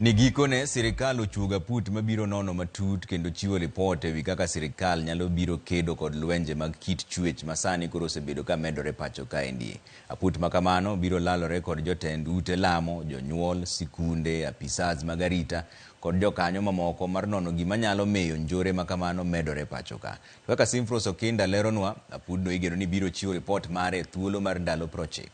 Ni gikone, sirikal ochuogo aput mabiro nono matut kendo chiwo ripot ewi kaka sirikal nyalo biro kedo kod lwenje mag kit chwech ma sani koro osebedo ka medore pacho kaendi. Aput ma kamano biro lalore kod jotend ute lamo, jonyuol, sikunde, apisas mag arita kod jokanyo mamoko mar nono gima nyalo miyo njore ma kamano medore pacho ka. To kaka Simfros Okinda leronwa, apudno igeno ni biro chiwo ripot mare e thuolo mar ndalo 90.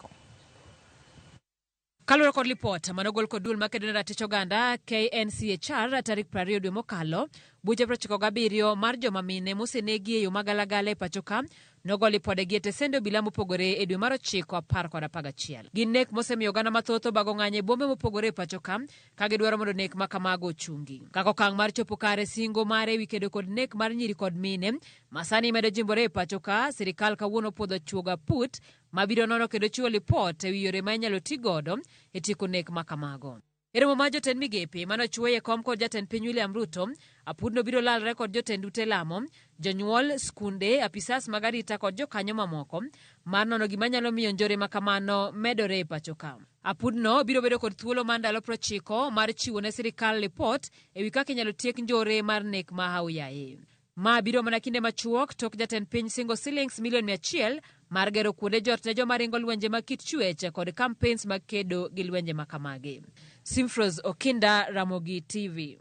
Kaluwore kod lipot mane ogol kod duol makedo ne ratich oganda KNCHR tarik 20 dwe mokalo, buche 97 mar joma mine mosenegi e yo magalagala e pacho ka nogo lipodegi e tesende obila mopogore e dwe mar ochiko apar kod 11. Gin nek mosemiyo oganda mathoth obago ng'anyo e bombe mopogore e pacho ka ka gidwaro mondo nek ma kamago ochungi. Kaka okang' mar chopo kare singo mare ewi kedo kod nek mar nyiri kod mine ma sani medo jimbore e pacho ka, sirikal kawuono opuodho chuogo aput mabiro nono kendo chiwo lipot e wi yore ma inyalo ti godo e tieko nek ma kamago. E romo mar jotend migepe mane ochuoye e kom kod jatend piny William Ruto, apudno biro lalre kod jotend ute lamo, jonyuol, skunde, apisas mag arita kod jokanyo mamoko mar nono gima nyalo miyo njore ma kamano medore e pacho ka. Apudno biro bedo kod thuolo mar ndalo 90 mar chiwo ne sirikal lipot e wi kaka inyalo tiek njore mar nek ma hauyaye. Ma biro mana kinde machuok tok jatend piny singo silings milion 100 mar gero kuonde jot ne joma ringo lwenje mag kit chwech kod campaigns mag kedo gi lwenje ma kamagi. Simfros Okinda, Ramogi TV.